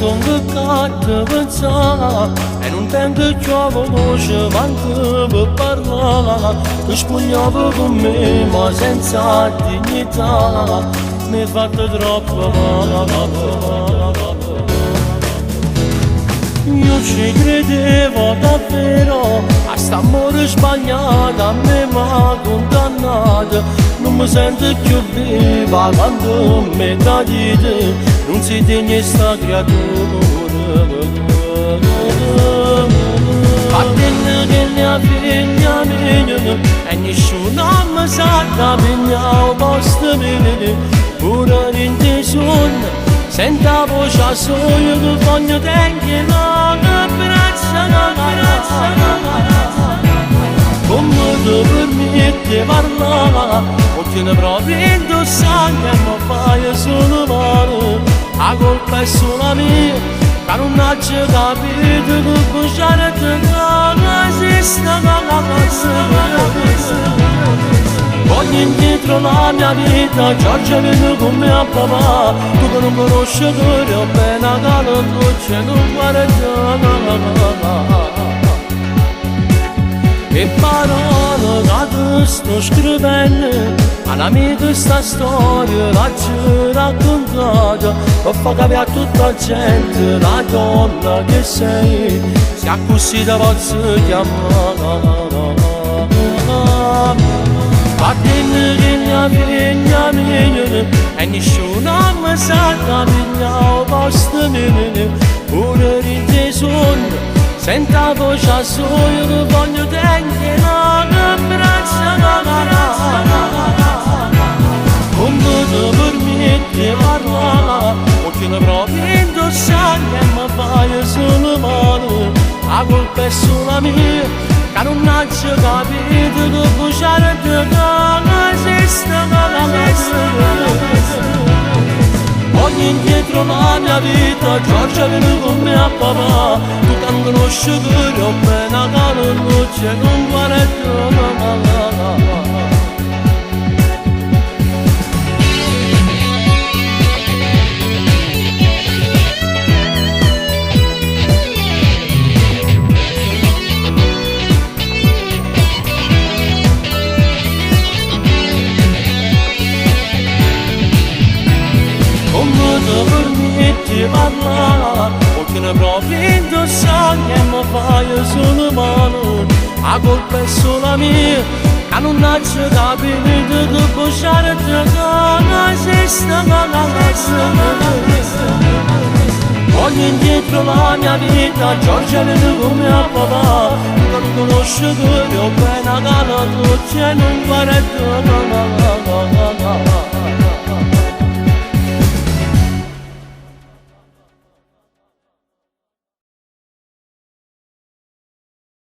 Stongo ccà a te penzà E nun tengo cchiù 'a voce manco pe parlà Te spugliave cu me ma senza dignità M'hê fatto troppo male Io ci credevo davvero a st'ammore sbagliato a me m'ha condannato Nun me sento cchiù vivo 'a quando m'hê tradito Nun si degna 'e sta creatura Vattenne chella è 'a figlia mia E nisciuno me sa piglià 'o posto mio Pure dint' 'e suonne Sento 'a voce soia che voglio tenere abbraccia Comme te permiette 'e parlà 'O tiene proprio dint' 'o sangue e me faje solo male 'A colpa è sola mia ca nun aggio capito che bugiarda nun esiste Voglio indietro la mia vita Giorgia vieni con me a papà Tu che non conosci che ho appena calato c'è non guarda E parole che te sto scrivendo A n'amico sta storia l'ho raccontata Per far capire a tutta la gente la donna che sei Se accussì te posso chiamare Vattene chella è 'a figlia mia E nisciuno me sa piglià 'o posto mio Pure dint' 'e suonne Sento 'a voce soia che voglio tenere abbraccia Comme te permiette 'e parlà 'O tiene proprio dint' 'o sangue e me faje solo male 'A colpa è sola mia ca nun aggio capito che bugiarda nun esiste Voglio indietro la mia vita Giorgia vieni con me a papà Tu che non conosci che ho appena luce non guarda Comme te permiette 'e parlà 'O tiene proprio dint' 'o sangue e me faje solo male 'A colpa è sola mia ca nun aggio capito che bugiarda nun esiste Voglio indietro la mia vita Giorgia vieni con me a papà Tu che non conosci che ho appena calato e non guarda.